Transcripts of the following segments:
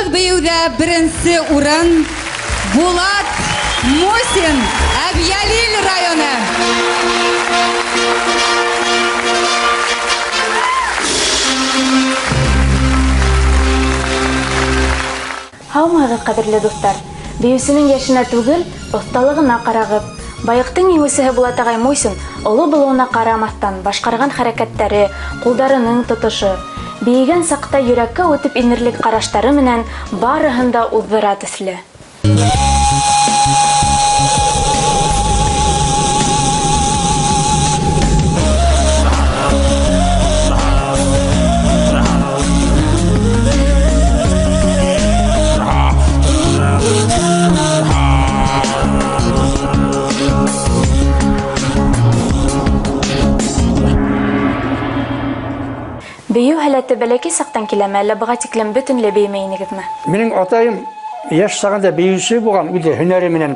Халык бейеүҙә беренсе урын Булат Мусин, Әбйәлил районы. Һаумыһығыҙ, ҡәҙерле дуҫтар! Бейеүсенең йәшенә түгел, оҫталығына ҡарағыҙ. Байыҡтың еңеүсеһе Булат ағай Мусин оло булыуына ҡарамаҫтан, башҡарған хәрәкәттәре, ҡулдарының тотошо, бейегән саҡта йөрәккә үтеп инерлек ҡараштары менән барыһын да уҙҙыра төҫлө. Бейеү һәләте бәләкәй саҡтан киләме, әллә быға тиклем бөтөнләй бейемәй инегеҙме? Минең атайым йәш сағында бейеүсе булған, үҙе һөнәре менән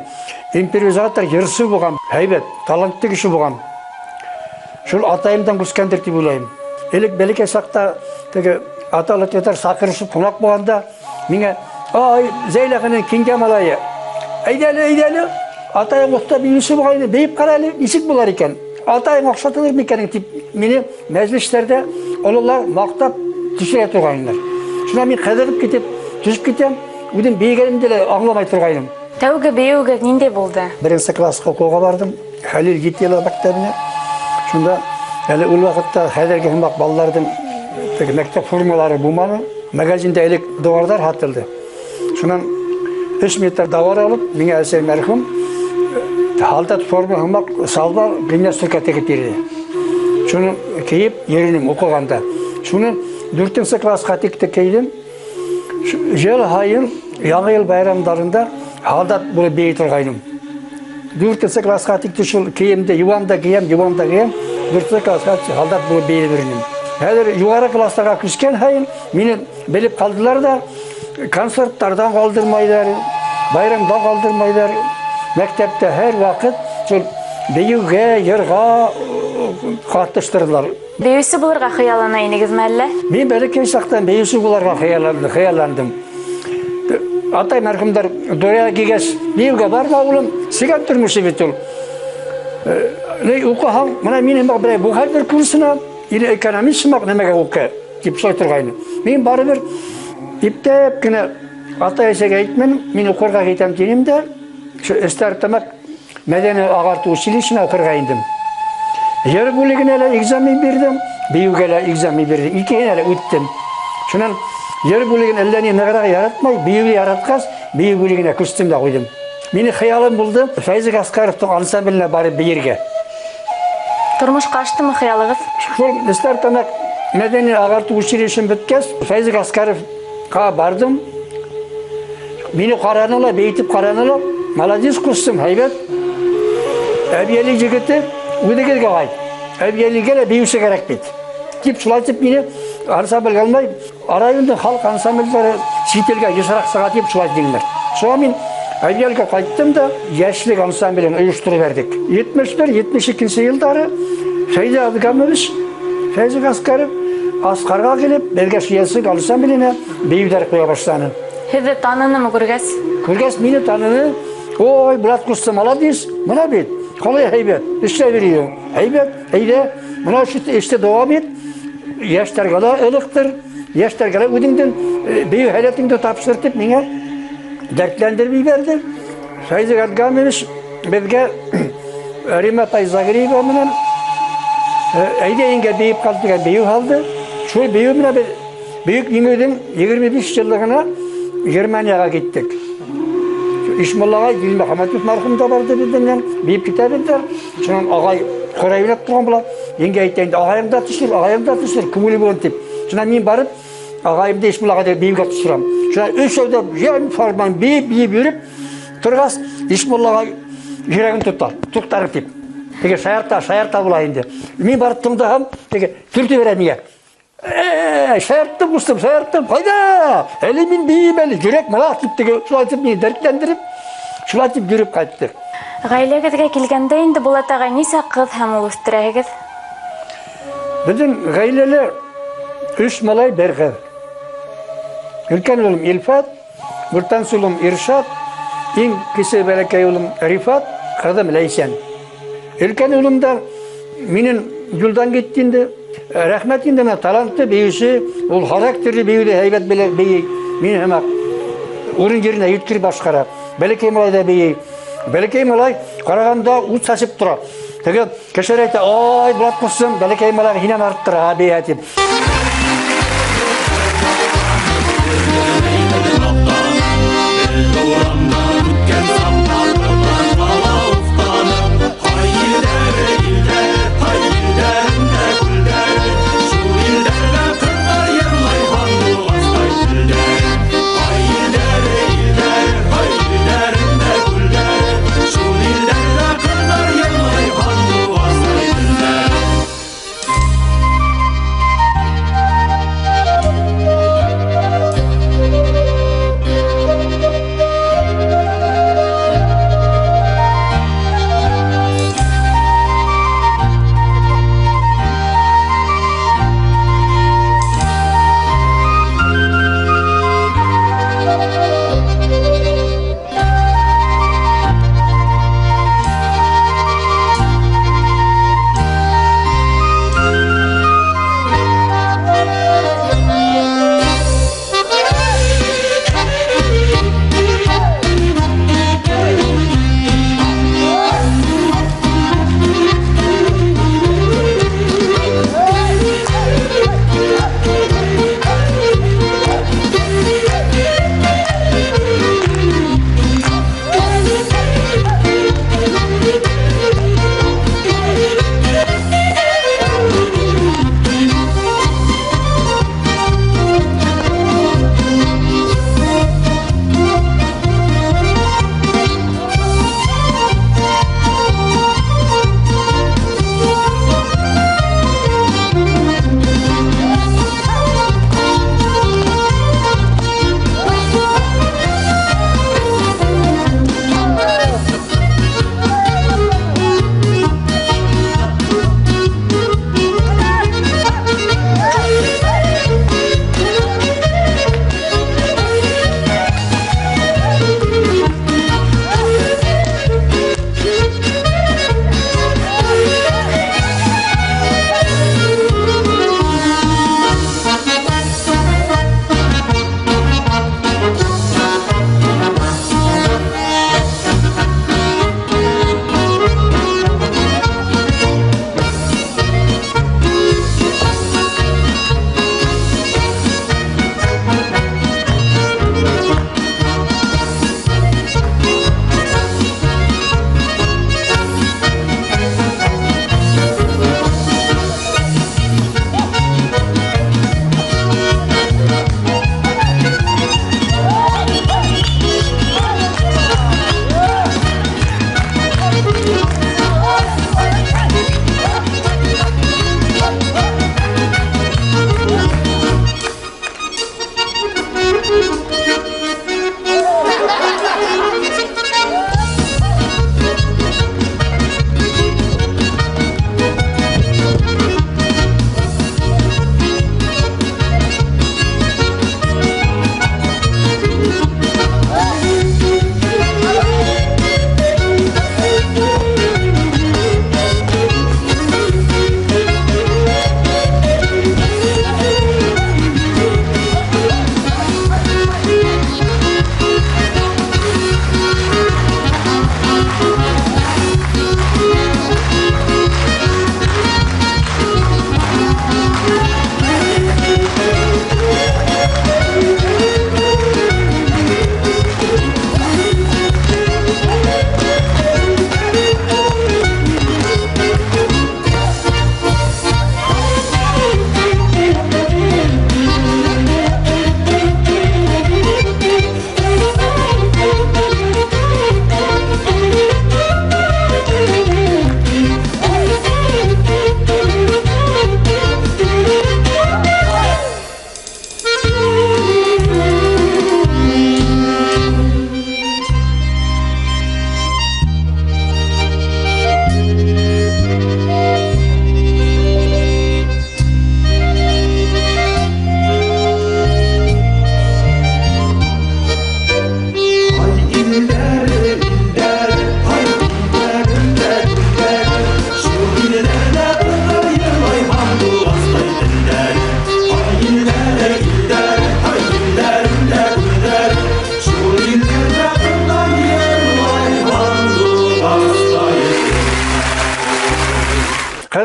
импровизатор, йырсы булған, һәйбәт, талантлы кеше булған. Шул атайымдан күскәндер тип уйлайым. Элек бәләкәй саҡта теге аталы тетер саҡырышып ҡунаҡ булғанда миңә: "Ай, Зәйләхенең кингә малайы, әйҙә әле, әйҙә әле, атайың оҫта бейеүсе булған ине, бейеп ҡара әле, нисек булар икән? Атайың оҡшатылыр микән?" тип мине мәжлестәрҙә ололар маҡтап төшөрә торғайнылар. Шунан мин ҡыҙығып китеп, төшөп китәм, үҙем бейегәнемде лә аңламай торғайным. Тәүге бейеүегеҙ ниндәй булды? Беренсе классҡа уҡыуға барҙым, Хәлил Гителла мәктәбенә. Шунда әле ул ваҡытта хәҙерге һымаҡ балаларҙың теге мәктәп формалары булманы. Магазинда элек тауарҙар һатылды. Шунан 3 метр тауар алып, миңә әсәй мәрхүм һалдат форма һымаҡ салбар гимнастерка тегеп бирҙе. Шуны кейеп йөрөнөм уҡығанда. Шуны 4-нсе классҡа тиклем кейҙем. Йыл һайын Яңы йыл байрамдарында һалдат булып бейей торғайным. 4-нсе классҡа тиклем шул кейемде йыуам да кейәм, йыуам да кейәм. 4-нсе классҡа һалдат булып бейеп йөрөнөм. Хәҙер юғары класстарға күскән һайын мине белеп ҡалдылар ҙа концерттарҙан ҡалдырмайҙар, байрамдан ҡалдырмайҙар. Мәктәптә һәр ваҡыт шул бейеүгә, йырға ҡатыштырҙылар. Бейеүсе булырға хыяллана инегеҙме әллә? Мин бәләкәй саҡтан бейеүсе булырға хыялландым. Атай мәрхүмдәр дөрә кигәс, бейеүгә барма, улым, сигән тормошо бит ул. Ни уҡыһаң, бына мин берәй бухгалтер курсына или экономист һымаҡ нәмәгә уҡы, тип шулай торғайны. Мин барыбер иптәп кенә атай-әсәгә әйтмәнем, мин уҡырға китәм тинем дә, шул Эстәрлетамаҡ мәҙәни ағартыу училищеһына уҡырға индем. Йыр бүлегенә лә экзамен бирҙем, бейеүгә лә экзамен бирҙем, икеһенә лә үттем. Шунан йыр бүлеген әллә ни нығыраҡ яратмай, бейеүҙе яратҡас, бейеү бүлегенә күстем дә ҡуйҙым. Минең хыялым булды Фәйзи Ғәскәровтың ансамбленә барып бейергә. Тормошҡа аштымы хыялығыҙ? Шул Эстәрлетамаҡ мәҙәни ағартыу училищеһын бөткәс, Фәйзи Ғәскәровҡа барҙым. Мине ҡараны ла, бейетеп ҡараны ла. Молодец, ҡустым, һәйбәт. Әбйәлил егете, үҙегеҙгә ҡайт. Әбйәлилгә лә бейеүсе кәрәк бит. Тип шулай тип мине ансамблгә алмай, райондың халыҡ ансамблдәре сит илгә йышыраҡ сыға тип шулай тинеләр. Шуға мин Әбйәлилгә ҡайттым да Йәшлек ансамблен ойоштороп ебәрҙек. 71-72 йылдары Фәйзи Адгамович, Фәйзи Ғәскәров Асҡарға килеп, беҙгә Йәшлек ансамбленә бейеүҙәр ҡуя башланы. Һеҙҙе танынымы күргәс? Күргәс мине таныны. Ой, Булат ҡустым, молодец, бына бит, ҡалай һәйбәт, эшләй бирәйем. Һәйбәт, әйҙә, бына ошо эште дауам ит, йәштәргә лә ылыҡтыр, йәштәргә лә үҙеңдең бейеү һәләтеңде тапшыр тип миңә дәртләндереп ебәрҙе. Фәйзи Адгамович беҙгә Рима апай Загриева менән Әйҙә еңгә бейеп ҡал тигән бейеү һалды. Шул бейеү менән беҙ Бөйөк Еңеүҙең 25 йыллығына Германияға киттек. Ишмулла ағай Дилмөхәмәтов мәрхүм дә барҙы беҙҙең менән, бейеп китәбеҙ ҙә. Шунан ағай ҡорай уйнап торған була. Еңгә әйтә инде, ағайым да төшөр, ағайым да төшөр, күңеле булһын тип. Шунан мин барып, ағайымды Ишмулла ағай бейеүгә төшөрәм. Шунан өсәү ҙә йән фарман бейеп, бейеп йөрөп торғас, Ишмулла ағай йөрәген тота, туҡтар тип. Теге шаярта, шаярта була инде. Мин барып тыңдаһам, теге төртөп бәрә миңә. Шаярттым, ҡустым, шаярттым, ҡайҙа? Әле мин бейем әле, йөрәк мала тип теге шулай итеп мине дәртләндереп, шулай итеп йөрөп ҡайттыҡ. Ғаиләгеҙгә килгәндә инде Булат ағай нисә ҡыҙ һәм ул үҫтерәһегеҙ? Беҙҙең ғаиләлә 3 малай, 1 ҡыҙ. Өлкән улым Илфат, Уртансы улым Иршат, иң кесе бәләкәй улым Рифат, ҡыҙым Ләйсән. Өлкән улым да минең юлдан китте инде. Рәхмәт инде менә талантлы бейеүсе, ул характерлы бейеүҙе һәйбәт белә бейей. Мин һымаҡ урын еренә еткереп башҡара. Бәләкәй малай да бейей. Бәләкәй малай ҡарағанда ут сәсеп тора. Теге кешеләр әйтә, "Ай, Булат ҡустым, бәләкәй малай һинән арттыра, бейә" тип.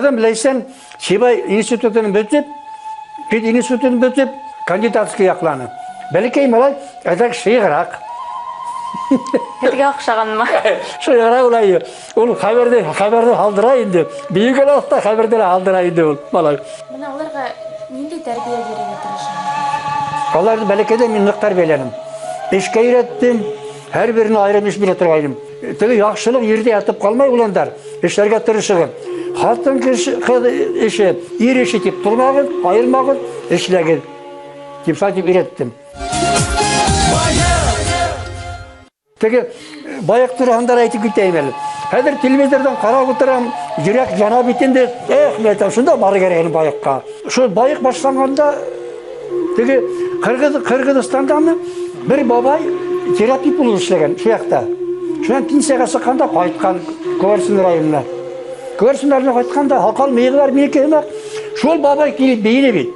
Ҡыҙым Ләйсән Сибай институтын бөтөп, пединститутын бөтөп, кандидатский яҡланы. Бәләкәй малай әҙерәк шыйығыраҡ. Һеҙгә оҡшағанмы? Шыйығыраҡ улай. Ул хәбәрҙе һалдыра инде. Бейегә лә оҫта, хәбәрҙе лә һалдыра инде ул малай. Бына уларға ниндәй тәрбиә бирергә тырышаһығыҙ? Аларҙы бәләкәйҙән мин ныҡ тәрбиәләнем. Эшкә өйрәттем, һәр беренә айырым эш бирә торғайным. Теге яҡшылыҡ ерҙә ятып ҡалмай уландар, эшләргә тырышығыҙ. Ҡатын кеше, ҡыҙ эше, ир эше тип тормағыҙ, айырмағыҙ, эшләгеҙ. Тип шулай тип өйрәттем. Теге баяҡ тураһында ла әйтеп китәйем әле. Хәҙер телевизорҙан ҡарап ултырам, йөрәк яна бит инде. Эх, мин әйтәм, шунда барыр кәрәк ине баяҡҡа. Шул баяҡ башланғанда теге Ҡырғыҙстандамы бер бабай терапевт булып эшләгән шул яҡта. Шунан пенсияға сыҡҡанда ҡайтҡан Күгәрсен районына. Күгәрсен районына ҡайтҡанда һаҡал мыйығы бар минеке һымаҡ. Шул бабай килеп бейене бит.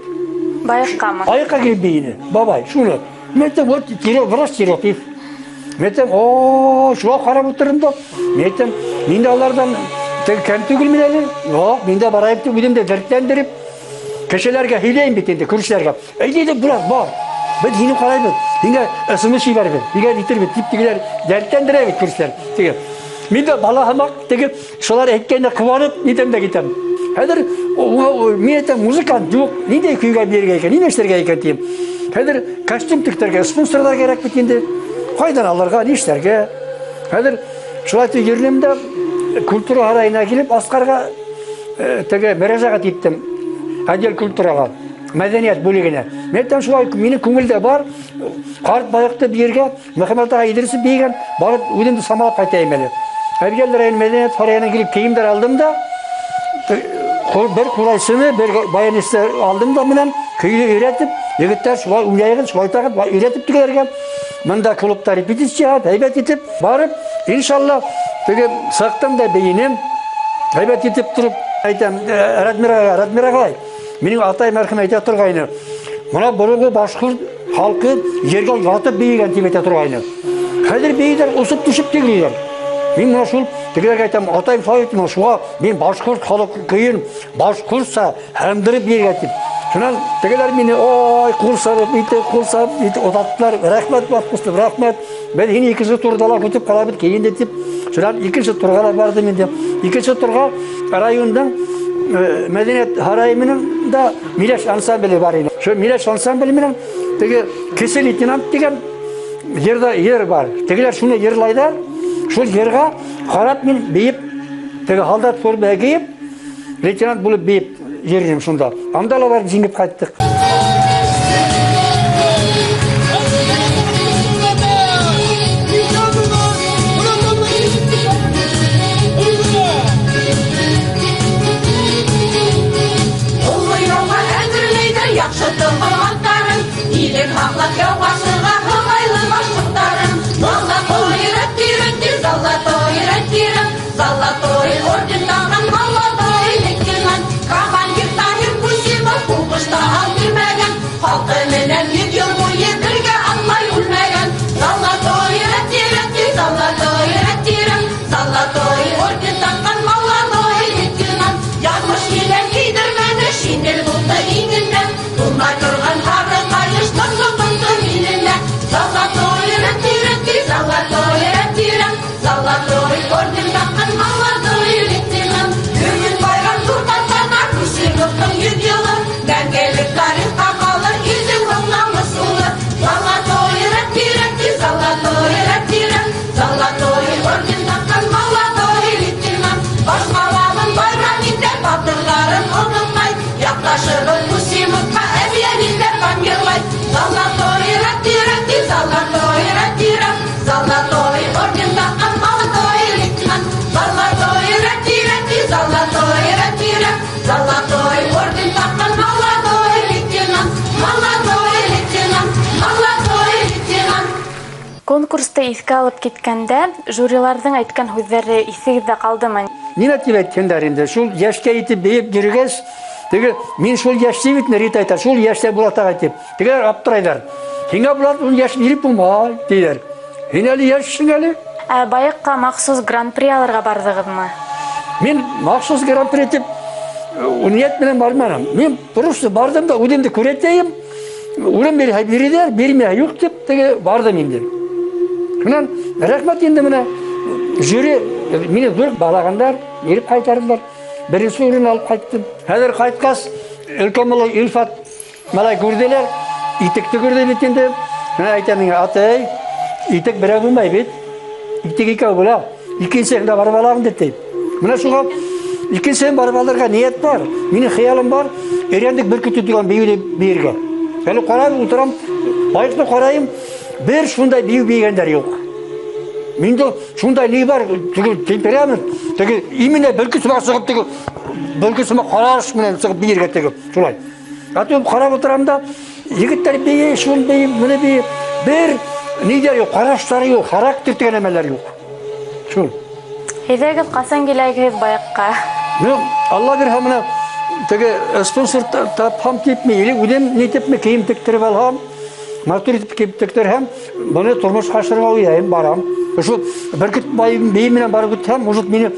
Баяҡҡамы? Баяҡҡа килеп бейене. Бабай, шуны. Мин әйтәм, вот врач терапевт. Мин әйтәм, о, шуға ҡарап ултырҙым да. Мин әйтәм, мин дә аларҙан теге кәм түгелмен әле. Юҡ, мин дә барайым тип үҙемде дәртләндереп, кешеләргә һөйләйем бит инде, күршеләргә. Әйҙә, әйҙә, Булат, бар. Беҙ һине ҡарайбыҙ. Һиңә СМС ебәрбеҙ. Һиңә итербеҙ тип тегеләр дәртләндерә бит күршеләр. Теге. Мин дә бала һымаҡ теге шулар әйткәндә ҡыуанып нитәм дә китәм. Хәҙер мин әйтәм, музыкант юҡ, ниндәй көйгә бирергә икән, нимә эшләргә икән тием. Хәҙер костюм тектергә спонсорҙар кәрәк бит инде. Ҡайҙан алырға, ни эшләргә? Хәҙер шулай итеп йөрөнөм дә культура һарайына килеп Асҡарға теге мөрәжәғәт иттем. Отдел культураға, мәҙәниәт бүлегенә. Мин әйтәм, шулай минең күңелдә бар, ҡарт баяҡты бейергә, Мөхәммәт ағай Идрисов бейегән, барып үҙемде самалап ҡайтайым әле. Әбйәлил район мәҙәниәт һарайына килеп кейемдәр алдым да, бер ҡурайсыны, бер баянисты алдым да менән көйҙө өйрәтеп, егеттәр шулай уйнайығыҙ, шулай тағып, өйрәтеп тегеләргә. Мында клубта репетиция яһап, һәйбәт итеп барып, иншалла, теге сыҡтым да бейенем, һәйбәт итеп тороп әйтәм, Радмир ағай, Радмир ағай, минең атай мәрхүм әйтә торғайны. Бына боронғо башҡорт халҡы ергә ятып бейегән тип әйтә торғайны. Хәҙер бейейҙәр, осоп төшөп тегеләр. Мин бына шул тегеләргә әйтәм, атайым шулай әйтте, шуға мин башҡорт халыҡ көйөн башҡортса һындырып бейергә тип. Шунан тегеләр мине, ой, ҡул сабып, итеп, ҡул сабып, итеп оҙаттылар. Рәхмәт, башҡортом, рәхмәт. Беҙ һине икенсе турҙа ла көтөп ҡалабыҙ, кейенде тип. Шунан икенсе турға ла барҙым инде. Икенсе турға райондың мәҙәниәт һарайы менән дә Миләш ансамбле бар ине. Шул Миләш ансамбле менән теге кесе лейтенант тигән йырҙа йыр бар. Тегеләр шуны йырлайҙар. Шул йырға ҡарап мин бейеп, теге һалдат форма кейеп, лейтенант булып бейеп йөрөнөм шунда. Анда ла барып җиңеп ҡайттыҡ. Золотой орден таған молодой лейтенант, командир Таһир Кусимов һуғышта ал бирмәгән, халҡы менән йөҙ йыл буйы бергә атлай үлмәгән. Золотой рәт-рәт, золотой рәт-рәт, золотой орден таҡҡан молодой лейтенант. Яҙмыш елән кейҙермәне, шинель булды иңендә, тулмай торған һары ҡайыш тондо биленә. Золотой рәт-рәт, золотой рәт-рәт, золотой орден таҡҡан молодой лейтенант. Бөгөн байрам ҙур тантана, Кусимовтың йөҙ йылы, мәңгелек тарихҡа ҡалыр илдең был намыҫ улы. Золотой рәт-рәт, золотой рәт-рәт, золотой орден таҡҡан молодой лейтенант. Башҡалабын байрам итә, батырҙарын онотмай, яҡташыбыҙ Кусимовҡа әбйәлилдәр дан йырлай. Золотой рәт-рәт, золотой рәт-рәт, золотой орден таҡҡан молодой лейтенант. Золотой рәт-рәт, золотой рәт-рәт, золотой орден таҡҡан молодой лейтенант. Молодой лейтенант, молодой лейтенант. Конкурсты иҫкә алып киткәндә, жюриларҙың әйткән һүҙҙәре иҫегеҙҙә ҡалдымы? Нимә тип әйткәндәр инде? Шул йәшкә етеп бейеп йөрөгәс, теге мин шул йәштә бит, Рита әйтә, шул йәштә Булат ағай тип. Тегеләр аптырайҙар. Һиңә Булат ун йәш биреп булмай, тиҙәр. Һин әле йәшһең әле. Ә баяҡҡа махсус гран-при алырға барҙығыҙмы? Мин махсус гран-при тип Ниәт менән барманым. Мин просто бардым да үҙемде күрәтәйем. Урын бирһә бирҙеләр, бирмәһә юҡ тип теге бардым инде. Шунан рәхмәт инде менә жюри мине ҙур баһалағандар, биреп ҡайтарҙылар. Беренсе урын алып ҡайттым. Хәҙер ҡайтҡас, өлкән малай Илфат малай күрҙеләр, итекте күрҙе бит инде. Менә әйтә миңа, атай, итек берәү булмай бит. Итек икәү була. Икенсеһен дә барып алам дип ди. Менә шуңа икенсеһен барып алырга ният бар. Минең хыялым бар, Өйрәндек бөркете дигән биюне биергә. Әле карап утырам, Байыкны карайым, бер шундай бию бийгәннәр юк. Миндә шундай ни бар, теге темперамент, теге именно бөркет сымак чыгып теге бөркет сымак караш белән чыгып биергә теге шулай. А то карап утырам да, егетләр бии, шул бии, моны бии. Бер нидә юк, карашлары юк, характер дигән нәмәләр юк. Шул. Әйҙәгеҙ, ҡасан киләһегеҙ Байыҡҡа? Ну, Алла бирһә менә теге спонсор тапһам типме, или үзем ни типме кием тектереп алһам, матур итеп кием тектерһәм, моны тормошҡа ашырырға уйлайым, барам. Шул бөркөт бай бейем менән барып үтһәм, может, мине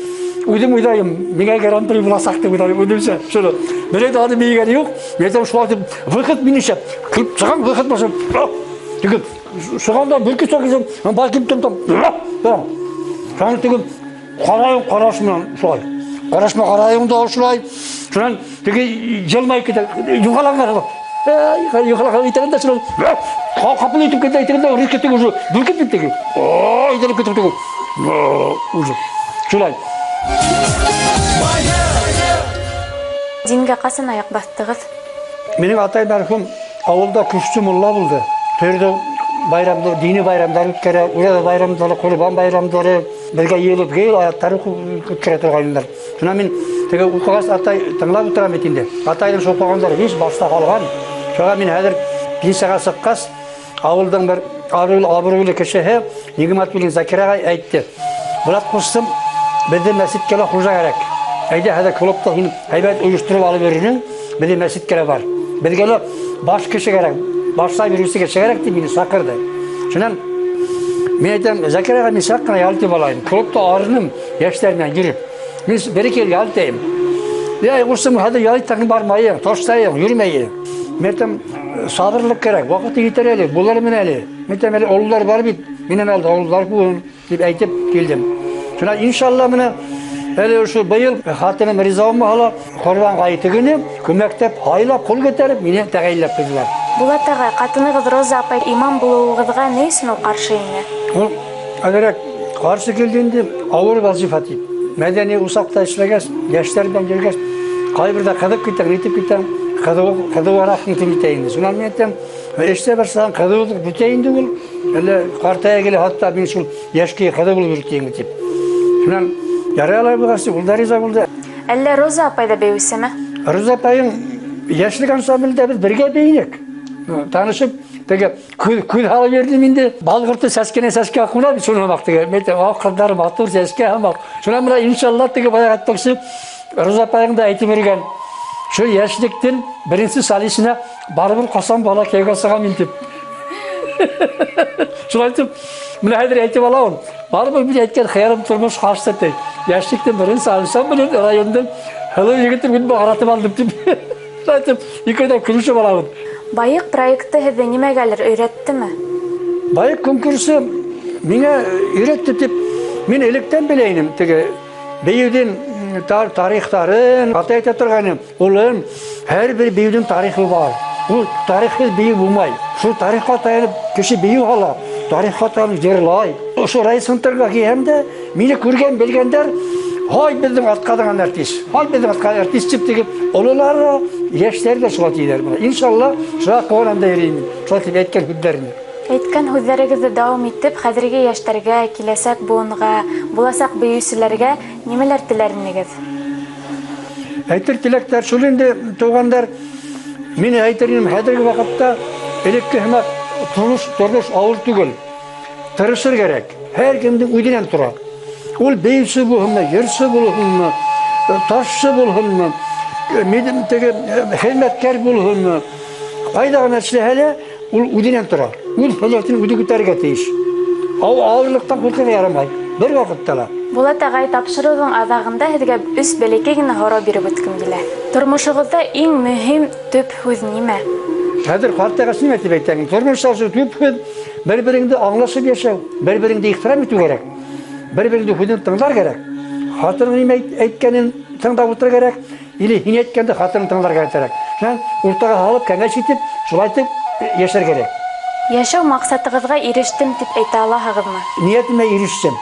үзем уйлайым, миңа гран-при буласаҡ дип уйлайым, үземсә. Шуны. Берәү дә аны бейегәне юк. Мин әйтәм, шулай дип, выход минемчә. Килеп чыгам, выход булса, теге чыгам да бөркөт сакысым, бар килеп торам, торам. Шуны теге карайым караш менән шулай. Карашма карайым да шулай. Шунан теге елмаеп китә, югаланган. Әй, югаланган итәгән дә шулай. Капыл итеп китә, итәгән дә резко теге уже бөркет бит теге. Ой, итеп китеп теге. Уже. Шулай. Дингә ҡасан аяҡ баҫтығыҙ? Минең атай мәрхүм авылда көслө мулла булды. Төрлө байрамдар, дини байрамдар үткәрә, ураза байрамдары, ҡорбан байрамдары, бергә йыйылып гел аяттар үткәрә торғайнылар. Шунан мин теге уҡығас атай тыңлап ултырам бит инде. Атайҙың шул уҡығандары һис башта ҡалған. Шуға мин хәҙер пенсияға сыҡҡас, ауылдың бер абруйлы кешеһе Ниғмәтуллин Закир ағай әйтте. Булат ҡустым, беҙҙең мәсеткә лә хужа кәрәк. Әйҙә, хәҙер клубта һин һәйбәт ойоштороп алып йөрөнөң, беҙҙең мәсеткә лә бар. Беҙгә лә баш кеше кәрәк, башлай биреүсе кеше кәрәк тип мине саҡырҙы. Шунан мин әйтәм, Закир ағай, мин саҡ ҡына ял итеп алайым. Клубта арыным, йәштәр менән йөрөп. Мин бер-ике ел ял итәйем. Йәй, ҡустым, хәҙер ял итһәң бармайың, ташлайың, йөрөмәйең. Мин әйтәм, сабырлыҡ кәрәк, ваҡыты етер әле, булырмын әле. Мин әйтәм, әле ололар бар бит, минән алда ололар булһын дип әйтеп килдем. Шунан иншалла менә әле ошо быйыл хатыным риза булмаһа ла, Ҡорбан ғайыты көнө күмәктәп һайлап, ҡул күтәреп мине тәғәйенләп ҡуйҙылар. Булат ағай, ҡатынығыҙ Роза апай имам булыуығыҙға ни өсөн ул ҡаршы ине? Ул әҙерәк ҡаршы килде инде, ауыр вазифа тип. Мәҙәни усаҡта эшләгәс, йәштәр менән йөргәс, ҡайберҙә ҡыҙып китәң, нитеп китәң, ҡыҙыуыраҡ нитеп китә инде. Шунан мин әйтәм, эштә башлаһаң, ҡыҙыулыҡ бөтә инде ул. Әллә ҡартая килә, хатта мин шул йәш көйө ҡыҙыу булып йөрөтәйемме тип. Шунан ярай алай булғас, ул да риза булды. Әллә Роза апай ҙа бейеүсеме? Роза апайың йәшлек ансамблендә беҙ бергә бейенек. Танышып, теге күҙ һалып йөрөнөм инде. Балғырты сәскәнән сәскә ҡуна бит шуны һымаҡ теге. Мин әйтәм, ах, ҡыҙҙар матур сәскә һымаҡ. Шунан бына иншалла теге баяғы әйтмәксе, Роза апайың да әйтеп йөрөгән. Шул йәшлектең беренсе солисына барыбер ҡасан бала кейәүгә сығам мин тип. Шулай итеп, менә хәҙер әйтеп алам. Барыбер мин әйткән хыялым тормошҡа ашты ти. Йәшлектең беренсе ансамблен райондың һылыу егете мин яратып алдым тип. Шулай итеп, икәүҙәп көлөшөп алабыҙ. Байыҡ проекты һеҙҙе нимәгәлер өйрәттеме? Байыҡ конкурсы миңә өйрәтте тип, мин электән белә инем теге бейеүҙең тарихтарын, атай әйтә торғайным, улым, һәр бер бейеүҙең тарихы бар. Ул тарихһыҙ бейеү булмай. Шул тарихҡа таянып кеше бейеү һала, тарихҡа таянып йырлай. Ошо райцентрға килһәм дә, мине күргән, белгәндәр, һай беҙҙең атҡаҙанған артист, һай беҙҙең атҡаҙанған артист тип теге ололар ҙа, йәштәр ҙә шулай тиҙәр. Иншалла, шуға ҡыуанам да йөрөйөм. Шулай тип әйткән һүҙҙәренә. Әйткән һүҙҙәрегеҙҙе дауам итеп, хәҙерге йәштәргә, киләсәк быуынға, буласаҡ бейеүселәргә нимәләр теләр инегеҙ? Әйтер теләктәр шул инде, туғандар. Мин әйтер инем, хәҙерге ваҡытта элекке һымаҡ тормош ауыр түгел. Тырышыр кәрәк. Һәр кемдең үҙенән тора. Ул бейеүсе булһынмы, йырсы булһынмы, ташсы булһынмы, теге хеҙмәткәр булһынмы, ҡайҙа ғына эшләһә лә, ул үҙенән тора. Үҙ һәләтен үҙе күтәрергә тейеш. Ауырлыҡтан ҡурҡырға ярамай. Бер ваҡытта ла. Булат ағай, тапшырыуҙың аҙағында һеҙгә өс бәләкәй генә һорау биреп үткем килә. Тормошоғоҙҙа иң мөһим төп һүҙ нимә? Хәҙер ҡартайғас нимә тип әйтәм? Тормошта төп һүҙ бер-береңде аңлашып йәшәү, бер-береңде ихтирам итеү кәрәк. Бер-береңде һүҙен тыңлар кәрәк. Хатының нимә әйткәнен тыңлап ултырыр кәрәк. Или һин әйткәнде хатының тыңларға кәрәк. Шунан уртаға һалып, кәңәш итеп, шулай итеп йәшәр кәрәк. Йәшәү маҡсатығыҙға ирештем тип әйтә алаһығыҙмы? Ниәтемә ирештем.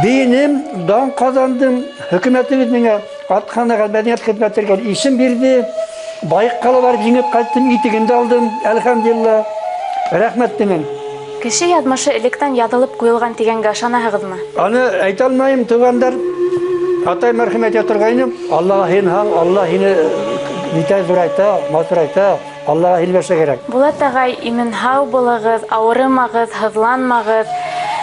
Бейенем, дан ҡаҙандым, хөкүмәтебеҙ миңә атҡанаға мәҙәниәт хеҙмәткәре исем бирҙе. Байыҡҡа ла барып еңеп ҡайттым, итеген дә алдым, әлхәмдулилла. Рәхмәт тимен. Кеше яҙмышы электән яҙылып ҡуйылған тигәнгә ышанаһығыҙмы? Аны әйтә алмайым, туғандар. Атай мәрхүм әйтә торғайны, Аллаға һыйынһаң, Алла һине нитә ҙурайта, матурайта, Аллаға һыйынмаҫҡа кәрәк. Булат ағай, имен-һау булығыҙ, ауырымағыҙ, һыҙланмағыҙ,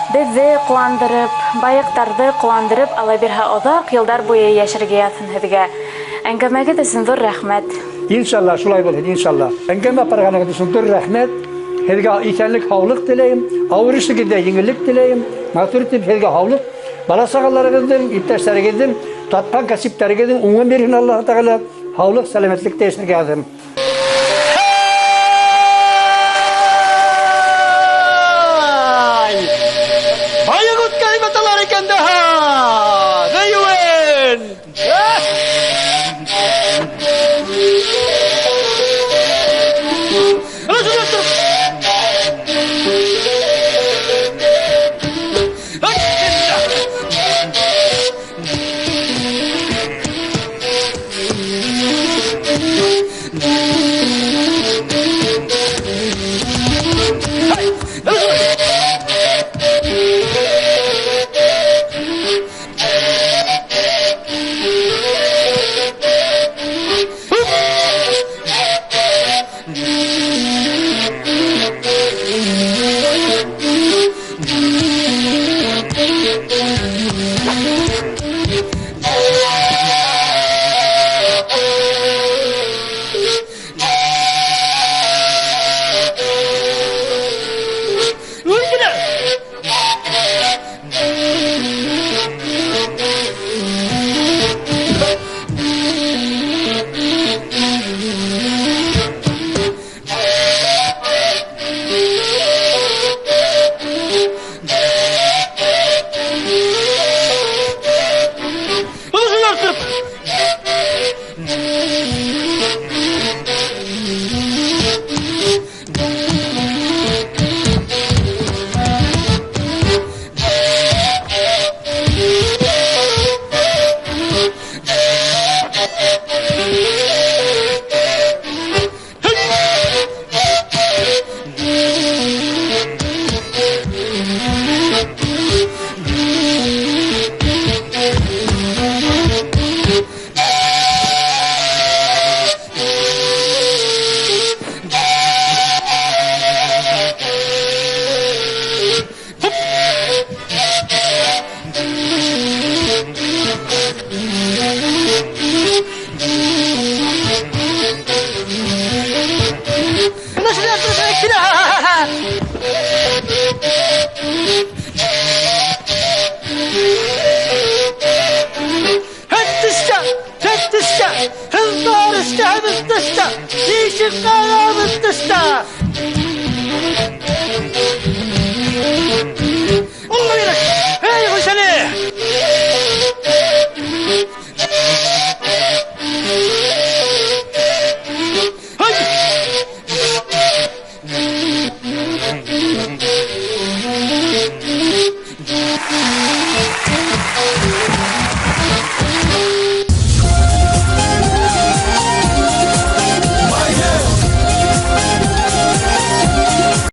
беҙҙе ҡыуандырып, байыҡтарҙы ҡыуандырып, Алла бирһә, оҙаҡ йылдар буйы йәшәргә яҙһын һеҙгә. Әңгәмәгеҙ өсөн ҙур рәхмәт. Иншалла, шулай булһын, иншалла. Әңгәмә апарғанығыҙ өсөн ҙур рәхмәт. Һеҙгә иҫәнлек, һаулыҡ теләйем. Ауыр эшегеҙҙә еңеллек теләйем. Матур итеп һеҙгә һаулыҡ, бала-сағаларығыҙҙың, иптәштәрегеҙҙең, тапҡан кәсептәрегеҙҙең уңын бирһен Аллаһ Тәғәлә. Һаулыҡ, сәләмәтлектә йәшәргә яҙһын.